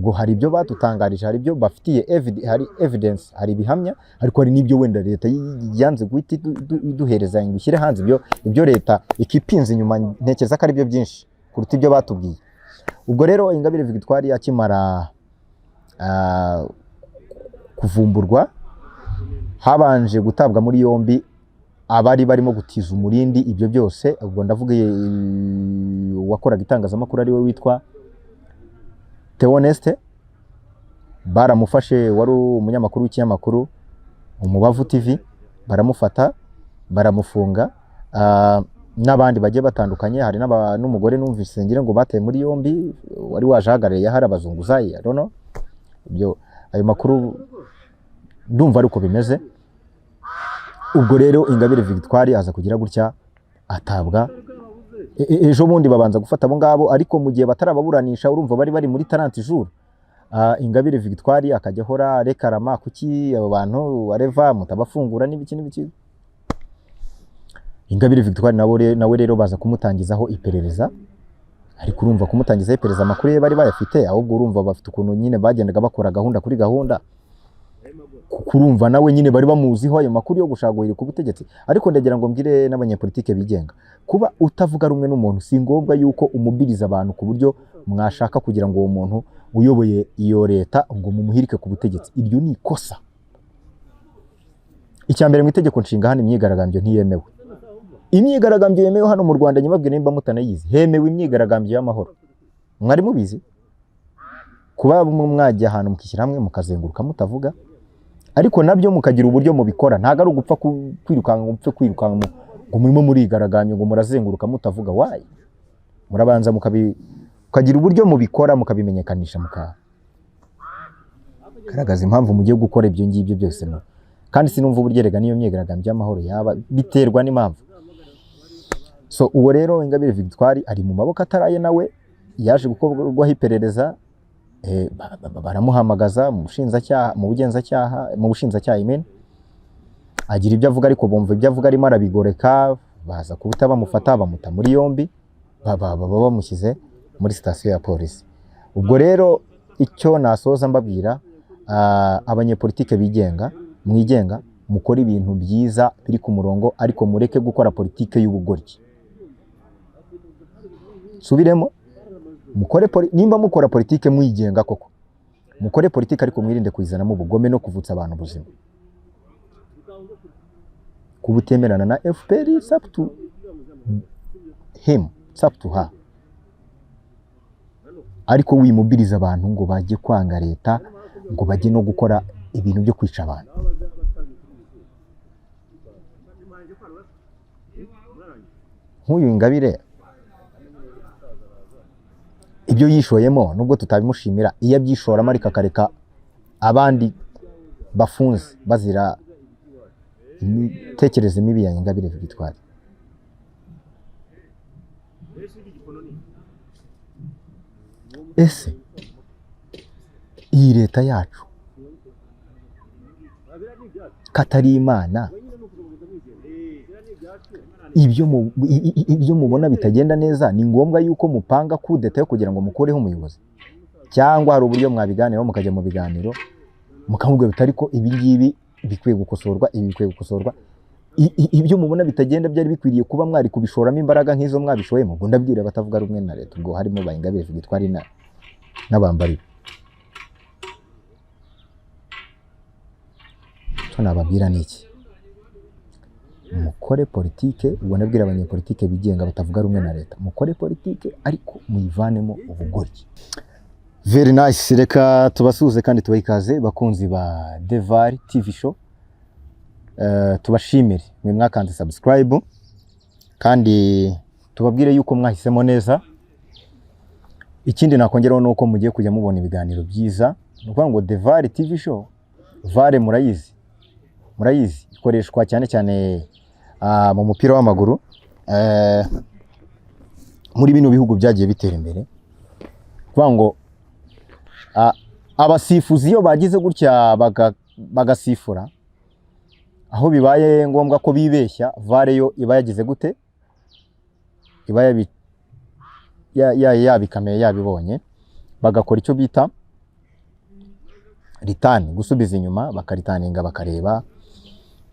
Ubwo hari ibyo badutangarije, hari ibyo bafitiye hari evidence, hari ibihamya, ariko hari n'ibyo wenda leta yanze guhita iduhereza ngo ishyire hanze. Ibyo leta ikipinze inyuma, ntekereza ko ari byo byinshi kuruta ibyo batubwiye. Ubwo rero Ingabire Victoire akimara kuvumburwa, habanje gutabwa muri yombi abari barimo gutiza umurindi ibyo byose. Ubwo ndavuga uwakoraga itangazamakuru ari we witwa Theoneste, baramufashe, wari umunyamakuru w'ikinyamakuru Umubavu TV, baramufata baramufunga, n'abandi bagiye batandukanye. Hari n'umugore numvise ngira ngo bataye muri yombi, wari waje ahagarariye hari abazunguzayi, I don't know. Ibyo ayo makuru ndumva ari uko bimeze. Ubwo rero Ingabire Victoire aza kugira gutya atabwa ejo bundi babanza gufata abo ngabo, ariko mu gihe batarababuranisha, urumva bari bari muri 30 jours. Ingabire Victoire akajya ahora rekarama, kuki abo bantu areva mutabafungura n'ibiki n'ibiki. Ingabire Victoire nawe rero baza kumutangizaho iperereza, ariko urumva kumutangizaho iperereza amakuru ye bari bayafite, ahubwo urumva bafite ukuntu nyine bagendaga bakora gahunda kuri gahunda, kuko urumva nawe nyine bari bamuziho ayo makuru yo gushaka guhirika ubutegetsi. Ariko ndagira ngo mbwire n'abanyepolitike bigenga, kuba utavuga rumwe n'umuntu si ngombwa yuko umubiriza abantu ku buryo mwashaka kugira ngo uwo muntu uyoboye iyo leta ngo mumuhirike ku butegetsi. Iryo ni ikosa. Icya mbere, mu itegeko nshinga hano imyigaragambyo ntiyemewe. Imyigaragambyo yemewe hano mu Rwanda, nyibabwire nimba mutanayizi, hemewe imyigaragambyo y'amahoro. Mwari mubizi? Kuba mwajya ahantu mukishyira hamwe mukazenguruka mutavuga, ariko nabyo mukagira uburyo mubikora. Ntabwo ari ugupfa kwirukanka ngo mupfe kwirukanka ngo murimo murigaragambya, ngo murazenguruka mutavuga. Why? Murabanza mukagira uburyo mubikora, mukabimenyekanisha, mukagaragaza impamvu mugiye gukora ibyo ngibyo byose. Kandi sinumva uburyo erega n'iyo myigaragambyo y'amahoro yaba, biterwa n'impamvu. So uwo rero Ingabire Victoire ari mu maboko ataraye, nawe yaje gukorwaho iperereza, baramuhamagaza mu bushinjacyaha, mu bugenzacyaha, mu bushinjacyaha, I mean. Agira ibyo avuga, ariko bumva ibyo avuga arimo arabigoreka, baza kubuta bamufata bamuta muri yombi, baba bamushyize muri sitasiyo ya polisi. Ubwo rero icyo nasoza mbabwira, abanyepolitike bigenga, mwigenga, mukore ibintu byiza biri ku murongo, ariko mureke gukora politike y'ubugoryi. Subiremo, nimba mukora politike mwigenga koko, mukore politike, ariko mwirinde kuyizanamo ubugome no kuvutsa abantu ubuzima. Kuba utemerana na FPR, it's up to him, it's up to her, ariko wimubiriza abantu ngo bajye kwanga leta, ngo bajye no gukora ibintu byo kwica abantu. Nk'uyu Ingabire ibyo yishoyemo, nubwo tutabimushimira, iyo abyishoramo ariko akareka abandi bafunze bazira imitekerereze mibi ya Ingabire Victoire. Ese iyi leta yacu katari Imana, ibyo mubona bitagenda neza, ni ngombwa yuko mupanga kudeta yo kugira ngo mukureho umuyobozi? Cyangwa hari uburyo mwabiganiraho, mukajya mu biganiro, mukamubwira uti ariko ibi ngibi bikwiye gukosorwa, ibi bikwiye gukosorwa. Ibyo mubona bitagenda byari bikwiriye kuba mwari kubishoramo imbaraga nk'izo mwabishoyemo. Ubwo ndabwira abatavuga rumwe na leta, ubwo harimo ba Ingabire Victoire n'abambari. Icyo nababwira ni iki? Mukore politike. Ubwo ndabwira abanyepolitike bigenga batavuga rumwe na leta, mukore politike ariko muyivanemo ubugoryi. Very nice. Reka tubasuhuze kandi tubahe ikaze, bakunzi ba Devar TV Show. Tubashimire mwe mwakanze subscribe, kandi tubabwire yuko mwahisemo neza. Ikindi nakongeraho ni uko mugiye kujya mubona ibiganiro byiza. Ni ukuvuga ngo Devar TV Show, VAR murayizi, murayizi, ikoreshwa cyane cyane mu mupira w'amaguru, muri bino bihugu byagiye bitera imbere. Kuvuga ngo abasifuzi iyo bagize gutya bagasifura, aho bibaye ngombwa ko bibeshya, VAR yo iba yagize gute? Iba yabikameye, yabibonye, bagakora icyo bita return, gusubiza inyuma, bakareturninga, bakareba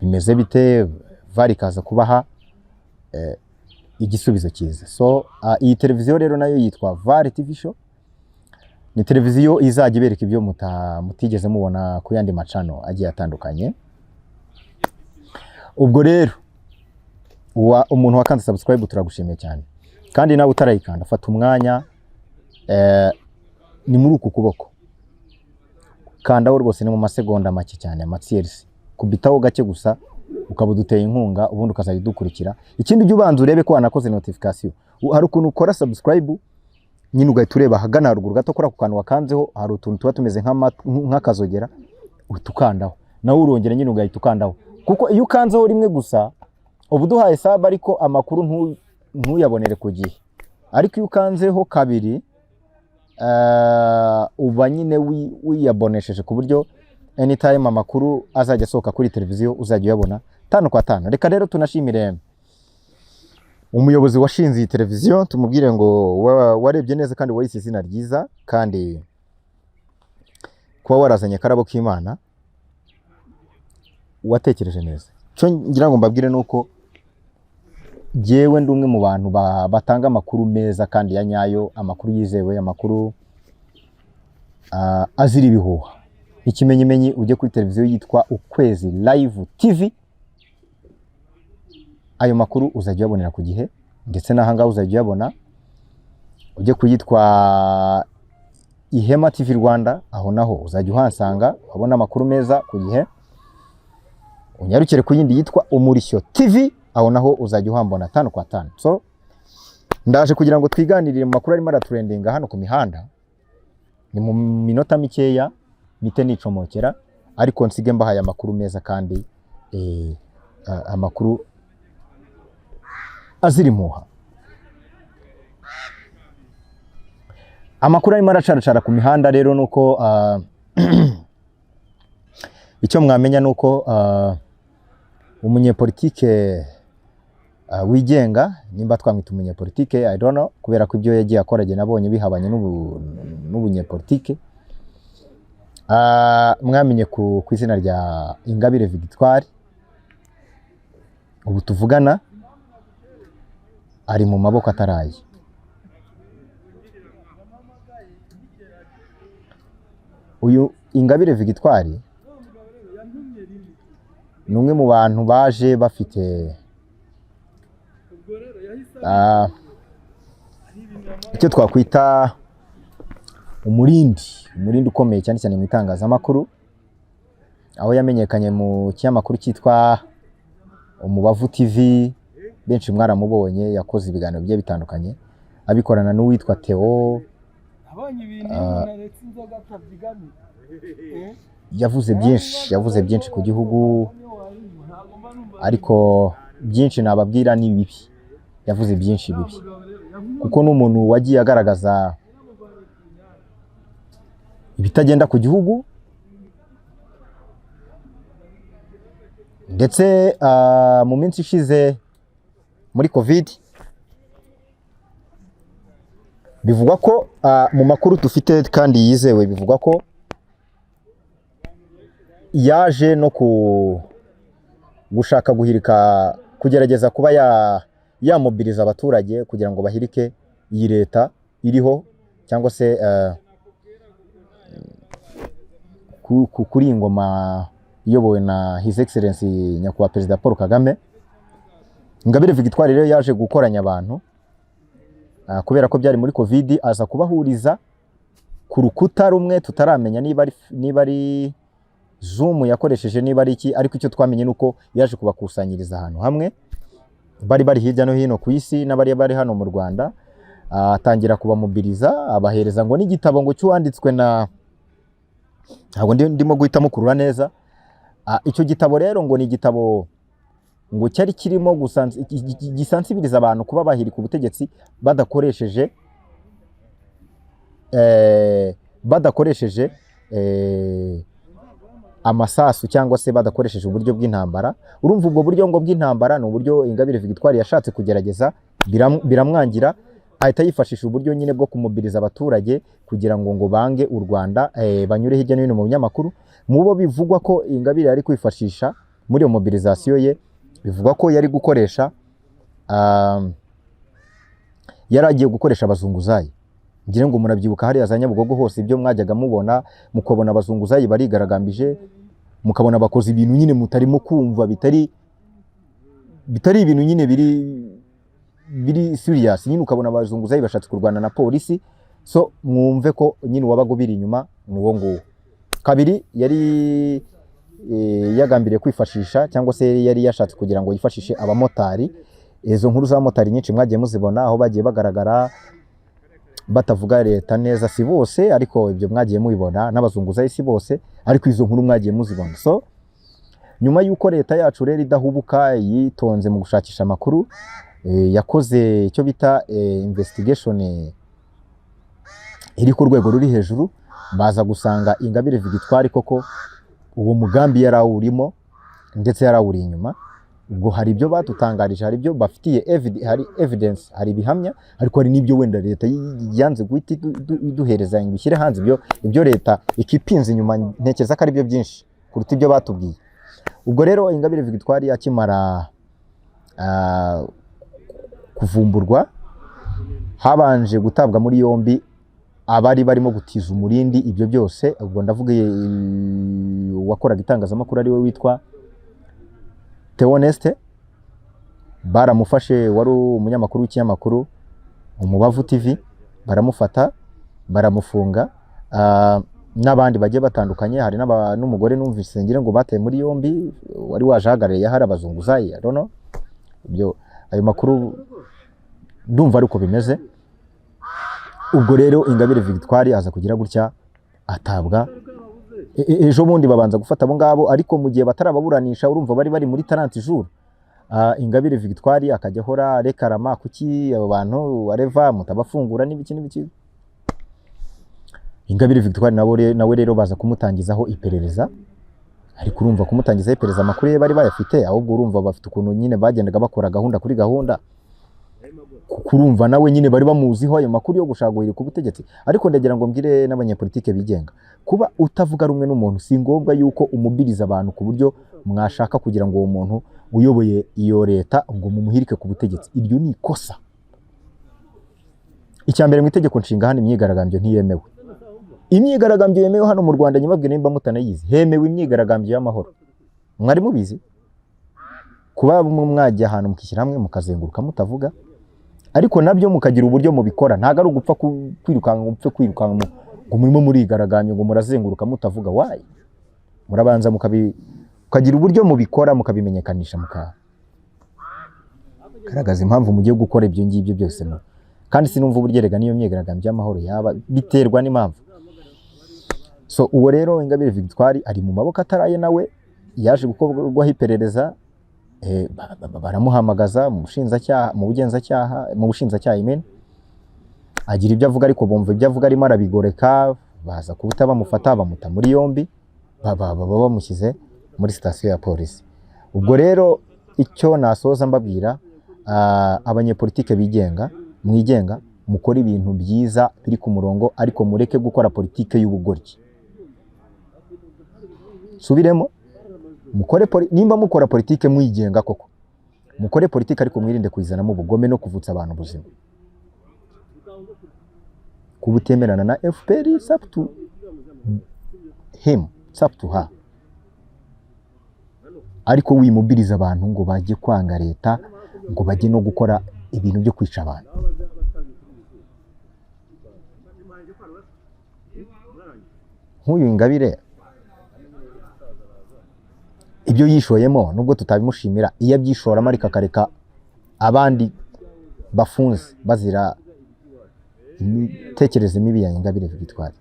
bimeze bite, VAR ikaza kubaha igisubizo cyiza. So iyi televiziyo rero nayo yitwa VAR TV Show. Ni televiziyo izajya ibereka ibyo mutigeze mubona ku yandi macano agiye atandukanye. Ubwo rero umuntu wakanze subscribe, turagushimiye cyane. Kandi nawe utarayikanda, fata umwanya, ni muri uku kuboko, kandaho rwose, ni mu masegonda make cyane, amatsiyerisi kubitaho gake gusa, ukaba uduteye inkunga, ubundi ukazajya udukurikira. Ikindi, ujye ubanza urebe ko wanakoze notification. Hari ukuntu ukora subscribe nyine ugahita ureba ahagana haruguru gato kuri ako kantu wakanzeho, hari utuntu tuba tumeze nk'akazogera, uhita ukandaho nawe, urongera nyine ugahita ukandaho, kuko iyo ukanzeho rimwe gusa uba uduhaye sub, ariko amakuru ntuyabonere ku gihe. Ariko iyo ukanzeho kabiri, uba nyine wiyabonesheje, ku buryo anytime amakuru azajya asohoka kuri televiziyo uzajya uyabona tanu kwa tanu. Reka rero tunashimire umuyobozi washinze iyi televiziyo, tumubwire ngo warebye neza kandi wayise izina ryiza, kandi kuba warazanye akarabo k'Imana watekereje neza. Icyo ngira ngo mbabwire ni uko jyewe ndi umwe mu bantu batanga amakuru meza kandi ya nyayo, amakuru yizewe, amakuru azira ibihuha. Ikimenyimenyi, ujye kuri televiziyo yitwa Ukwezi Live TV, ayo makuru uzajya uyabonera ku gihe, ndetse n'aha ngaha uzajya uyabona. Ujye kuyitwa Ihema TV Rwanda, aho naho uzajya uhansanga, wabona amakuru meza ku gihe. Unyarukire ku yindi yitwa Umurishyo TV, aho naho uzajya uhambona tanu kwa tanu. So ndaje kugira ngo twiganirire mu makuru arimo aratrendinga hano ku mihanda. Ni mu minota mikeya mite nicomokera, ariko nsige mbahaye amakuru meza kandi amakuru azira impuha. Amakuru arimo aracaracara ku mihanda rero nuko icyo mwamenya nuko umunyepolitike wigenga, nimba twamwita umunyepolitike, I don't know, kubera ko ibyo yagiye akora jye nabonye bihabanye n'ubunyepolitike, mwamenye ku izina rya Ingabire Victoire, ubu tuvugana ari mu maboko ataraye. Uyu Ingabire Victoire ni umwe mu bantu baje bafite icyo twakwita umurindi ukomeye cyane cyane mu itangazamakuru, aho yamenyekanye mu kinyamakuru cyitwa Umubavu TV. Benshi mwaramubonye, yakoze ibiganiro bigiye bitandukanye abikorana n'uwitwa Theo. Abonye ibintu iyo umuntu aretse inzoga atabyigamira. Yavuze byinshi, yavuze byinshi ku gihugu, ariko byinshi nababwira ni bibi. Yavuze byinshi bibi, kuko n'umuntu wagiye agaragaza ibitagenda ku gihugu, ndetse mu minsi ishize muri Covid, bivugwa ko mu makuru dufite kandi yizewe, bivugwa ko yaje no gushaka guhirika, kugerageza kuba yamobiriza abaturage kugira ngo bahirike iyi leta iriho, cyangwa se kuri iyi ngoma iyobowe na His Excellency Nyakubahwa Perezida Paul Kagame. Ingabire Victoire rero yaje gukoranya abantu, kubera ko byari muri Covid, aza kubahuriza ku rukuta rumwe, tutaramenya niba ari Zoom yakoresheje, niba ari iki, ariko icyo twamenye ni uko yaje kubakusanyiriza ahantu hamwe, bari bari hirya no hino ku isi n'abari bari hano mu Rwanda, atangira kubamobiriza, abahereza ngo n'igitabo ngo cy'uwanditswe na, ntabwo ndimo guhita mukurura neza. Icyo gitabo rero ngo ni igitabo ngo cyari kirimo gisansibiriza abantu kuba bahirika ubutegetsi badakoresheje amasasu, cyangwa se badakoresheje uburyo bw'intambara. Urumva ubwo buryo ngo bw'intambara ni uburyo Ingabire Victoire yashatse kugerageza, biramwangira. Ahita yifashisha uburyo nyine bwo kumobiriza abaturage kugira ngo bange u Rwanda, banyure hirya no hino mu binyamakuru. Mu bo bivugwa ko Ingabire yari kwifashisha muri iyo mobilisation ye, bivugwa ko yari gukoresha, yari agiye gukoresha abazunguzayi. Ngira ngo murabyibuka hariya za Nyabugogo hose, ibyo mwajyaga mubona, mukabona abazunguzayi barigaragambije, mukabona bakoze ibintu nyine mutarimo kumva, bitari ibintu nyine biri serious nyine, ukabona abazunguzayi bashatse kurwana na polisi. So mwumve ko nyine uwabaga ubiri inyuma ni uwo nguwo. Kabiri, yari yagambiriye kwifashisha, cyangwa se yari yashatse kugira ngo yifashishe abamotari. Izo nkuru z'abamotari nyinshi mwagiye muzibona, aho bagiye bagaragara batavuga leta neza. Si bose, ariko ibyo mwagiye mubibona, n'abazunguzayi si bose, ariko izo nkuru mwagiye muzibona. So nyuma y'uko leta yacu rero idahubuka, yitonze mu gushakisha amakuru, yakoze icyo bita investigation iri ku rwego ruri hejuru, baza gusanga Ingabire Victoire koko uwo mugambi yari awurimo, ndetse yari awuri inyuma. Ubwo hari ibyo badutangarije, hari ibyo bafitiye hari evidence, hari ibihamya, ariko hari n'ibyo wenda leta yanze guhita iduhereza ngo ishyire hanze. Ibyo leta ikipinze inyuma, ntekereza ko ari byo byinshi kuruta ibyo batubwiye. Ubwo rero Ingabire Victoire akimara kuvumburwa, habanje gutabwa muri yombi abari barimo gutiza umurindi ibyo byose. Ubwo ndavuga uwakoraga itangazamakuru ari we witwa Theoneste, baramufashe, wari umunyamakuru w'ikinyamakuru Umubavu TV, baramufata baramufunga, n'abandi bagiye batandukanye. Hari n'umugore numvise ngira ngo bataye muri yombi, wari waje ahagarariye hari abazunguzayi. I don't know. Ibyo ayo makuru ndumva ari uko bimeze. Ubwo rero Ingabire Victoire aza kugira gutya atabwa ejo bundi. Babanza gufata abo ngabo, ariko mu gihe batarababuranisha, urumva bari muri 30 jours. Ingabire Victoire akajya ahora rekarama: kuki abo bantu areva mutabafungura, n'ibiki n'ibiki. Ingabire Victoire nawe rero baza kumutangizaho iperereza. Ariko urumva kumutangizaho iperereza, amakuru ye bari bayafite. Ahubwo urumva bafite ukuntu nyine bagendaga bakora gahunda kuri gahunda, kuko urumva nawe nyine bari bamuziho ayo makuru yo gushaka guhirika ubutegetsi. Ariko ndagira ngo mbwire n'abanyepolitike bigenga: kuba utavuga rumwe n'umuntu si ngombwa yuko umubiriza abantu ku buryo mwashaka kugira ngo uwo muntu uyoboye iyo leta ngo mumuhirike ku butegetsi. Iryo ni ikosa. Icya mbere, mu itegeko nshinga hano imyigaragambyo ntiyemewe. Imyigaragambyo yemewe hano mu Rwanda, nyibabwire nimba mutanayizi, hemewe imyigaragambyo y'amahoro. Mwari mubizi? Kuba mwajya ahantu mukishyira hamwe, mukazenguruka mutavuga, ariko nabyo mukagira uburyo mubikora. Ntabwo ari ugupfa kwirukanka ngo upfe kwirukanka ngo murimo murigaragambya, ngo murazenguruka mutavuga. Why? Murabanza mukagira uburyo mubikora, mukabimenyekanisha, mukagaragaza impamvu mugiye gukora ibyo ngibyo byose. Kandi sinumva uburyo erega n'iyo myigaragambyo y'amahoro yaba, biterwa n'impamvu. So uwo rero Ingabire Victoire ari mu maboko ataraye. Nawe yaje gukorwaho iperereza, baramuhamagaza mu bushinjacyaha, mu bugenzacyaha, mu bushinjacyaha, I mean. Agira ibyo avuga, ariko bumva ibyo avuga arimo arabigoreka, baza kubuta bamufata, bamuta muri yombi, baba bamushyize muri sitasiyo ya polisi. Ubwo rero icyo nasoza mbabwira, abanyepolitike bigenga, mwigenga, mukore ibintu byiza biri ku murongo, ariko mureke gukora politike y'ubugoryi. Subiremo, mukore nimba mukora politike mwigenga koko, mukore politike, ariko mwirinde kuyizanamo ubugome no kuvutsa abantu ubuzima. Kuba utemerana na FPR, it's up to him, it's up to her, ariko wimubiriza abantu ngo bajye kwanga leta, ngo bajye no gukora ibintu byo kwica abantu. Nk'uyu Ingabire, ibyo yishoyemo, nubwo tutabimushimira, iyo abyishoramo ariko akareka abandi bafunze bazira imitekerereze mibi ya Ingabire Victoire.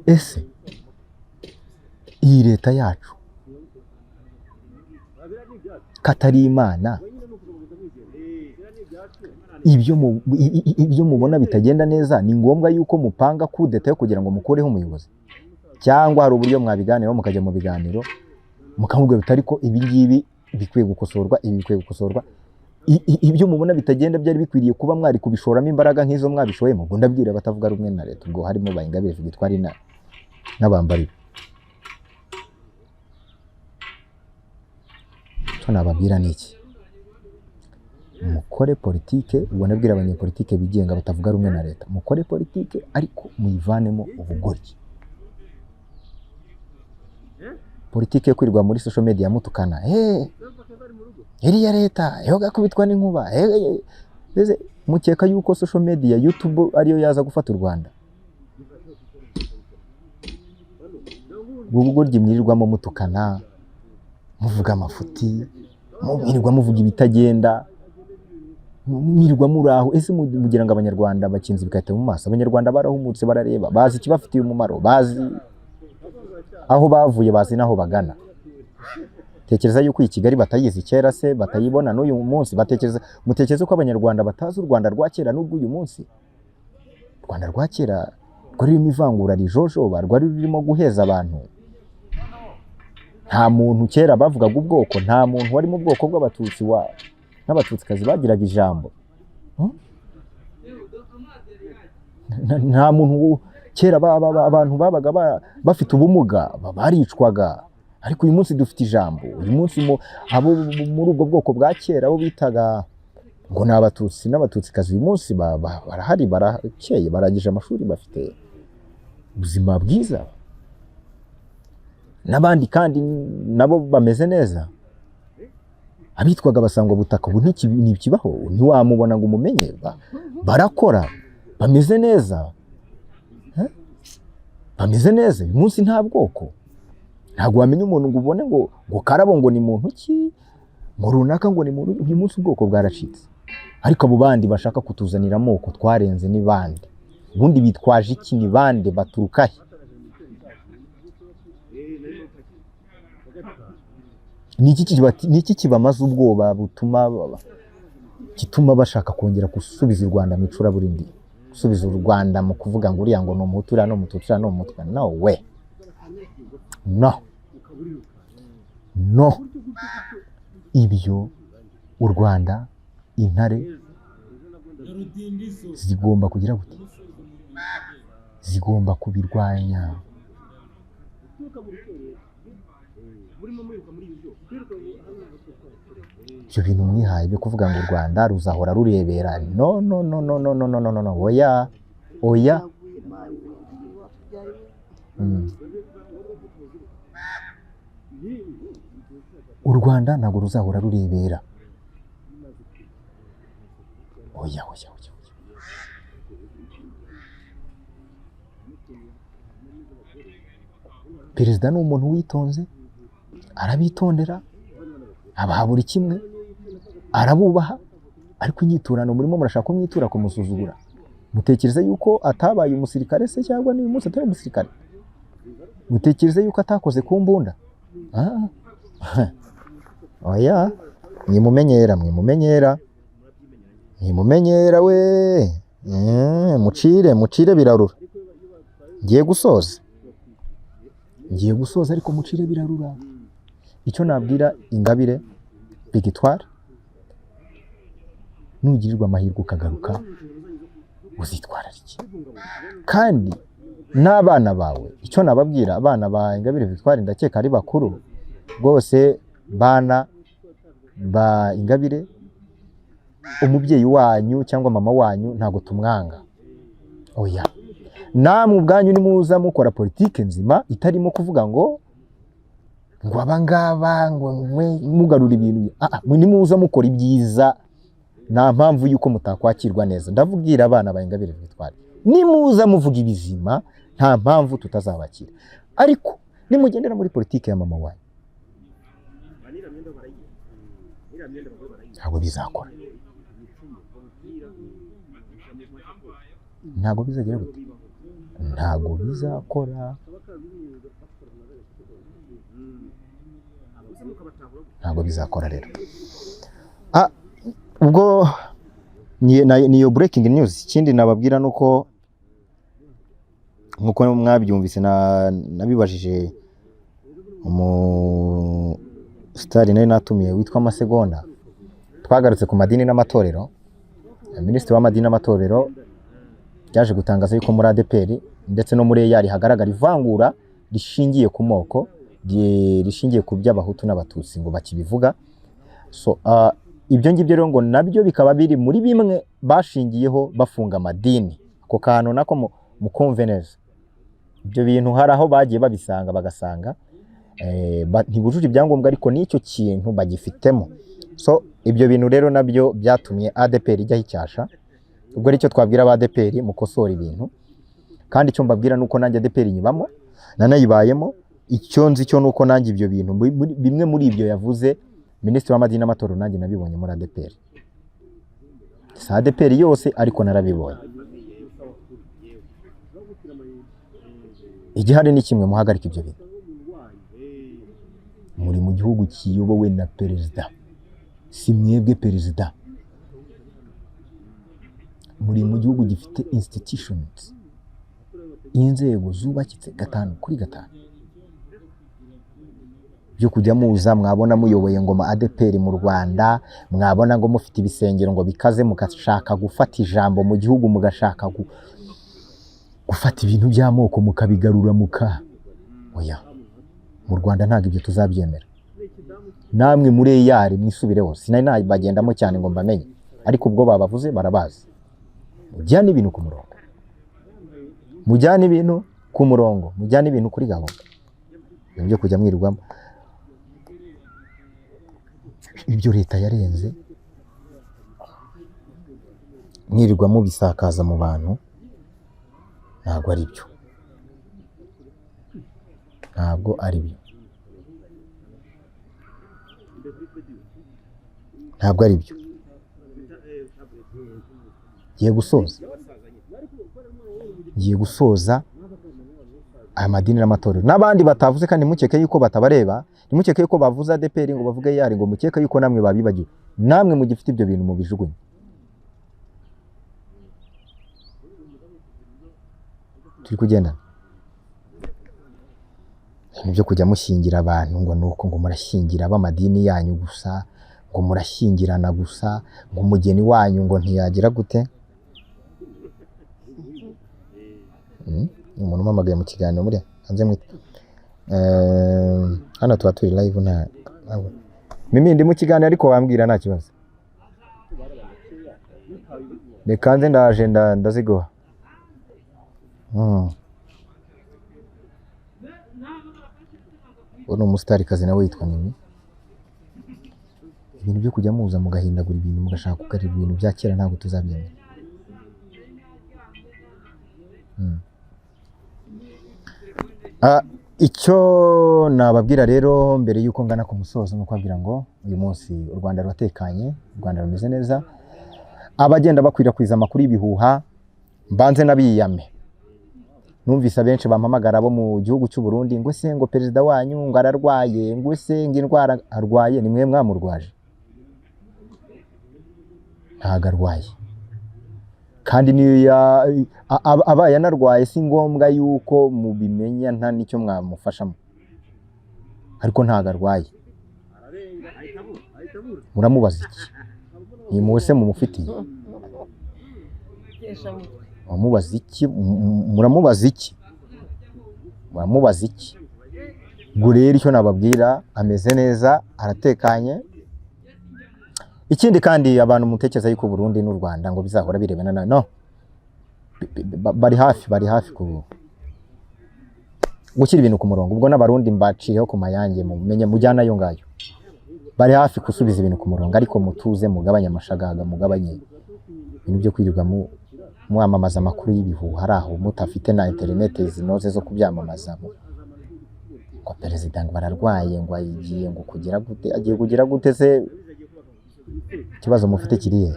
Ese iyi leta yacu katari Imana, ibyo mubona bitagenda neza, ni ngombwa yuko mupanga kudeta yo kugira ngo mukureho umuyobozi? Cyangwa hari uburyo mwabiganiraho, mukajya mu biganiro, mukamubwira uti: "Ariko ibi ngibi Bikwiye gukosorwa, ibi bikwiye gukosorwa. Ibyo mubona bitagenda byari bikwiriye kuba mwari kubishoramo imbaraga nk'izo mwabishoyemo. Ubwo ndabwira abatavuga rumwe na leta, ubwo harimo ba Ingabire Victoire n'abambari be. Icyo nababwira ni iki: mukore politike. Ubwo ndabwira abanyepolitike bigenga batavuga rumwe na leta, mukore politike ariko muyivanemo ubugoryi. Politike yo kwirirwa muri social media mutukana, hey, iriya leta yo gakubitwa n'inkuba, hey, hey. Mbese mukeka yuko social media, YouTube ariyo yaza gufata u Rwanda? Ubwo bugoryi mwirirwamo mutukana, muvuga amafuti, mwirirwa muvuga ibitagenda, mwirirwa muri aho. Ese mugira ngo Abanyarwanda bakinze ibikahita mu maso? Abanyarwanda barahumutse, barareba, bazi ikibafitiye umumaro, bazi aho bavuye, bazi n'aho bagana. Tekereza yuko iyi Kigali batayizi kera se, batayibona n'uyu munsi? Batekereza, mutekereza ko Abanyarwanda batazi u Rwanda rwa kera n'urw'uyu munsi? U Rwanda rwa kera rwari rurimo ivangura rijojoba, rwari rurimo guheza abantu. Nta muntu, kera bavugaga ubwoko, nta muntu wari mu bwoko bw'Abatutsi wa n'Abatutsikazi bagiraga ijambo. Nta muntu kera abantu babaga bafite ubumuga baricwaga, ariko uyu munsi dufite ijambo. Uyu munsi abo muri ubwo bwoko bwa kera, abo bitaga ngo ni Abatutsi n'Abatutsikazi, uyu munsi barahari, barakeye, barangije amashuri, bafite ubuzima bwiza, n'abandi kandi nabo bameze neza. Abitwaga basangwa butaka ubu ntikibaho, ntiwamubona ngo umumenye. Barakora, bameze neza. Eh? Bameze neza. Uyu munsi nta bwoko, ntabwo wamenya umuntu ngo ubone ngo Karabo ngo ni muntu ki, ngo runaka ngo ni muntu. Uyu munsi ubwoko bwaracitse. Ariko abo bandi bashaka kutuzanira amoko twarenze ni bande? Ubundi bitwaje iki? Ni bande? Baturuka he? Ni iki kibamaze ubwoba butuma gituma bashaka kongera gusubiza u Rwanda mu icuraburindi, gusubiza u Rwanda mu kuvuga ngo uriya ngo ni Umuhutu, uriya ni Umututsi, uriya ni Umutwa? No we, no, no. Ibyo u Rwanda, intare zigomba kugira gute? Zigomba kubirwanya. Ibyo bintu mwihaye byo kuvuga ngo u Rwanda ruzahora rurebera, no, no, no, no, no, no, no, no, no, no, oya, oya. U Rwanda ntabwo ruzahora rurebera. Oya, oya, oya, oya. Perezida ni umuntu witonze, arabitondera, abaha buri kimwe, arabubaha, ariko inyiturano murimo murashaka kumwitura, kumusuzugura. Mutekereza yuko atabaye umusirikare se, cyangwa n'uyu munsi atari umusirikare? Mutekereza yuko atakoze ku mbunda? Ah. Oya, mwimumenyera, mwimumenyera, mwimumenyera we. Mucire, mucire birarura. Ngiye gusoza, ngiye gusoza, ariko mucire birarura. Icyo nabwira Ingabire Victoire, nugirirwa amahirwe ukagaruka, uzitwararike. Kandi n'abana bawe, icyo nababwira abana ba Ingabire Victoire, ndakeka ari bakuru rwose, bana ba Ingabire, umubyeyi wanyu cyangwa mama wanyu ntabwo tumwanga, oya. Namwe ubwanyu nimuza mukora politike nzima itarimo kuvuga ngo abangaba ngo mwe mugarura ibintu, nimuza mukora ibyiza, nta mpamvu yuko mutakwakirwa neza. Ndabwira abana ba Ingabire Victoire, nimuza muvuga ibizima, nta mpamvu tutazabakira. Ariko nimugendera muri politike ya mama wanyu, ntabwo bizakora, ntabwo bizagira gute, ntabwo bizakora, ntabwo bizakora rero. Ubwo niyo breaking news. Ikindi nababwira nuko nkuko mwabyumvise, nabibajije Sitari nari natumiye witwa Amasegonda, twagarutse ku madini n'amatorero. Minisitiri w'amadini n'amatorero yaje gutangaza yuko muri ADEPR ndetse no muri EAR hagaragara ivangura rishingiye ku moko, rishingiye ku by'Abahutu n'Abatutsi, ngo bakibivuga. So ibyo ngibyo rero ngo nabyo bikaba biri muri bimwe bashingiyeho bafunga amadini. Ako kantu nako mukumve neza. Ibyo bintu hari aho bagiye babisanga, bagasanga ntibujuje ibyangombwa, ariko n'icyo kintu bagifitemo. So ibyo bintu rero nabyo byatumye ADEPR ijyaho icyasha. Ubwo aricyo twabwira aba ADEPR, mukosora ibintu. Kandi icyo mbabwira nuko nanjye ADEPR nyibamo, nanayibayemo. Icyo nzi cyo nuko nanjye ibyo bintu bimwe muri ibyo yavuze Minisitiri w'amadini n'amatorero, nanjye nabibonye muri ADEPR. Si ADEPR yose, ariko narabibonye. Igihari ni kimwe: muhagarike ibyo bintu. Muri mu gihugu kiyobowe na perezida, si mwebwe perezida. Muri mu gihugu gifite institutions, inzego zubakitse 5 kuri 5. Byo kujya muza mwabona muyoboye ngo ADEPR mu Rwanda, mwabona ngo mufite ibisengero ngo bikaze, mugashaka gufata ijambo mu gihugu, mugashaka gufata ibintu by'amoko mukabigarura, muka oya, mu Rwanda ntabwo ibyo tuzabyemera. Namwe muri EAR mwisubireho. Sinari nabagendamo cyane ngo mbamenye, ariko ubwo babavuze barabazi. Mujyane ibintu ku murongo, mujyane ibintu ku murongo, mujyane ibintu kuri gahunda. Ibintu byo kujya mwirwamo ibyo leta yarenze, mwirirwa mubisakaza mu bantu, ntabwo ari byo, ntabwo ari byo, ntabwo ari byo. Ngiye gusoza, ngiye gusoza. Aya madini n'amatorero n'abandi batavuze, kandi ntimukeke yuko batabareba, ntimukeke yuko bavuze ADEPR ngo bavuge EAR, ngo mukeke yuko namwe babibagiwe. Namwe mugifite ibyo bintu mubijugunye. Turi kugendana. Ibintu byo kujya mushyingira abantu ngo nuko ngo murashyingira ab'amadini yanyu gusa, ngo murashyingirana gusa, ngo umugeni wanyu ngo ntiyagira gute. Umuntu umpamagaye mu kiganiro muri hanze mwite. Hano tuba turi live, nta ntabwo. Mimi, ndi mu kiganiro, ariko wambwira nta kibazo. Reka nze, ndaje, ndaziguha. Uwo ni umustarikazi nawe yitwa Mimi. Ibintu byo kujya muza mugahindagura ibintu, mugashaka kugarura ibintu bya kera, ntabwo tuzabyemera. Icyo nababwira rero mbere y'uko ngana ku musozo ni ukubabwira ngo uyu munsi u Rwanda ruratekanye, u Rwanda rumeze neza. Abagenda bakwirakwiza amakuru y'ibihuha mbanze n'abiyame. Numvise abenshi bampamagara bo mu gihugu cy'u Burundi ngo se ngo perezida wanyu ngo ararwaye, ngo se ngo indwara arwaye ni mwe mwamurwaje. Ntago arwaye, kandi niyo abaye anarwaye si ngombwa yuko mubimenya, nta n'icyo mwamufashamo, ariko ntago arwaye. Muramubaza iki? Ni muwe se mumufitiye? Muramubaza iki? Muramubaza iki? Muramubaza iki? Ubwo rero icyo nababwira, ameze neza, aratekanye. Ikindi kandi, abantu mutekereza yuko Burundi n'u Rwanda ngo bizahora birebana na no, bari hafi, bari hafi ku gushyira ibintu ku murongo. Ubwo n'Abarundi mbaciriyeho ku mayange, mumenye mujyana ayo ngayo, bari hafi gusubiza ibintu ku murongo. Ariko mutuze, mugabanye amashagaga, mugabanye ibintu byo kwirirwa mwamamaza amakuru y'ibihuha ari aho mutafite na interineti zinoze zo kubyamamaza. Ngo perezida ngo bararwaye, ngo agiye ngo kugira gute, agiye kugira gute se? Ikibazo mufite kirihe?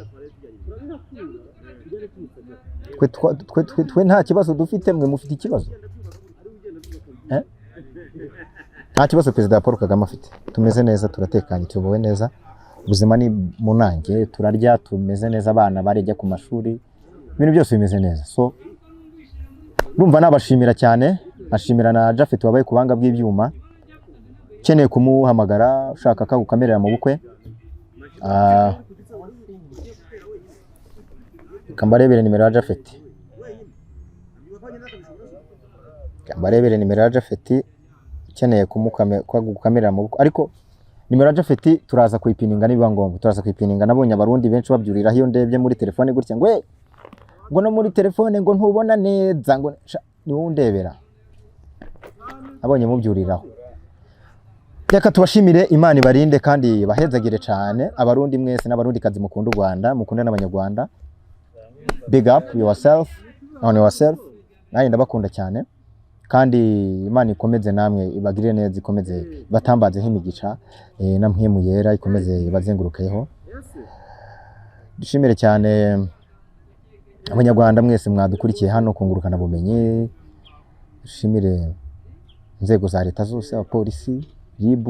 Twe nta kibazo dufite, mwe mufite ikibazo. Nta kibazo perezida Paul Kagame afite, tumeze neza, turatekanye, tuyobowe neza, ubuzima ni munange, turarya, tumeze neza, abana barejya ku mashuri, ibintu byose bimeze neza. So ndumva nabashimira cyane, ashimira na Japhet wabaye ku buhanga bw'ibyuma. Ukeneye kumuhamagara, ushaka ko agukamerera mu bukwe, reka mbarebere nimero ya Japhet. Reka mbarebere nimero ya Japhet, ukeneye ko agukamerera mu bukwe. Ariko nimero ya Japhet turaza kuyipininga nibiba ngombwa, turaza kuyipininga. Nabonye Abarundi benshi babyuriraho iyo ndebye muri telefone gutya ngo "Eh, ngo no muri telefone ngo ntubona neza," ngo sha, ni wowe undebera, nabonye mubyuriraho. Reka tubashimire, Imana ibarinde kandi bahezagire cyane, Abarundi mwese n'Abarundi kazi mukunda u Rwanda, mukunda n'Abanyarwanda. Big up yourself on yourself. Nanjye ndabakunda cyane, kandi Imana ikomeze namwe ibagirire neza, ikomeze batambazeho imigisha na Mpwemu Yera ikomeze ibazengurukeho. Dushimire cyane Abanyarwanda mwese mwadukurikiye hano kungurukana bumenyi. Dushimire inzego za leta zose, abapolisi, RIB,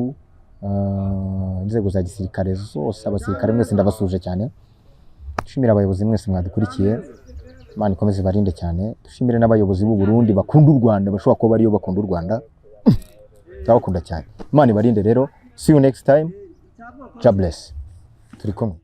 inzego za gisirikare zose, abasirikare mwese ndabasuje cyane. Dushimire abayobozi mwese mwadukurikiye, Imana ikomeze ibarinde cyane. Dushimire n'abayobozi b'u Burundi bakunda u Rwanda, bashobora kuba bariyo bakunda u Rwanda, turabakunda cyane. Imana ibarinde rero. See you next time. God bless. Turi kumwe.